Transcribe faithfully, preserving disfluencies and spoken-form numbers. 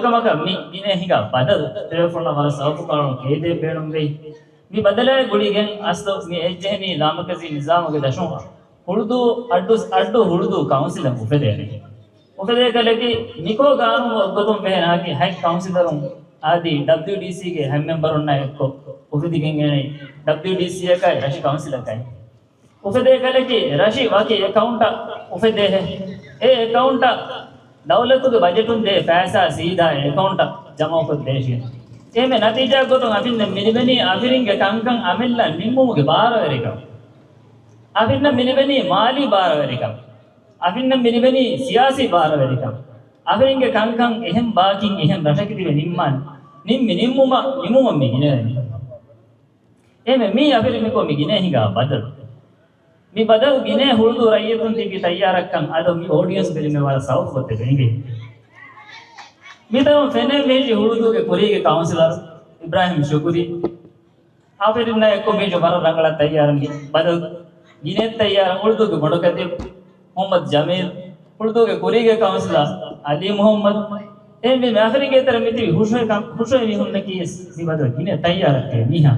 ކަމަކަށް މި ގިނަ ހިނގާ ބަދަލު ތިބޭފުޅުންނަށް ވަރަށް ސަބަބުކޮށް ކެއިދޭ ބޭނުންވެއްޖެ. މި ބަދަލާއި ގުޅިގެން އަސްލު މި އެއްޗެހިނީ ލާމަރުކަޒީ ނިޒާމުގެ ދަށުން ހުޅުދޫ އައްޑު، އައްޑު ހުޅުދޫ ކައުންސިލެއް އުފެދޭނެ. އުފެދޭ ކަލަކީ މިކޯ ގާނޫނު އޮއްގޮތުން ވެހެނާކީ ހަތް ކައުންސިލަރުން އަދި ޑަބްލިޔުޑީސީގެ ހަތް މެމްބަރުންނާ އެއްކޮށް އުފެދިގެން އެނެ ޑަބްލިޔުޑީސީއަކާއި ރަށި ކައުންސިލަކާއި. އުފެދޭ ކަލަކީ ރަށި ވަކި އެކައުންޓަށް އުފެދޭހެ. އެ އެކައުންޓަށް ދައުލަތުގެ ބަޖެޓުން ދޭ ފައިސާ ސީދާ އެކައުންޓަށް ޖަމާކޮށް ދޭށޭ. އެހެން ނަތީޖާ ގޮތުން އަފިންނަށް މިލިބެނީ އަފިރިންގެ ކަންކަން އަމިއްލަ ނިންމުމުގެ ބާރަވެރިކަން. އަފިންނަށް މިލިބެނީ މާލީ ބާރަވެރިކަން. އަފިންނަށް މިލިބެނީ ސިޔާސީ ބާރަވެރިކަން. އަފިރިންގެ ކަންކަން އެހެން ބާކިން އެހެން ރަށަކީ ތިބެ ނިންމާނެ. ނިންމި ނިންމުމަށް ނިމުމަށް މި ގިނަވެނީ. އެހެންވެ މީ އަފިރިން މިކޮށް މި ގިނަ ހިނގާ ބަދަލު. މި ބަދަލު ގިނަ ހުޅުދޫ ރައްޔިތުން ތިބި ތައްޔާރަށްކަން އަދަ މި އޯޑިއެންސް ބެލުމެއް ވަރަށް ސަބަބު ކޮށްދެއްވެ އިނގޭ. މިތަނުން ފެނޭ މިހިޖި ހުޅުދޫގެ ކުރީގެ ކައުންސިލަރ އިބްރާހިމް ޝުކުރީ. އަފިރިންނާ އެއްކޮށް މިހިޖު ވަރަށް ރަނގަޅަށް ތައްޔާރު މި ބަދަލު. ގިނަ ތައްޔާރަށް ހުޅުދޫގެ ބޮޑު ކަތިބު މުހައްމަދު ޖަމީލް، ހުޅުދޫގެ ކުރީގެ ކައުންސިލަރ އަލީ މުހައްމަދު، އެހެންވީމަ އަފިރިންގެ ތެރެ މިތިބި ހުށަހެޅި ކަން، ހުށަހެޅި މީހުންނަކީ ވެސް މި ބަދަލު ގިނަ ތައްޔާރަށް މީހާ.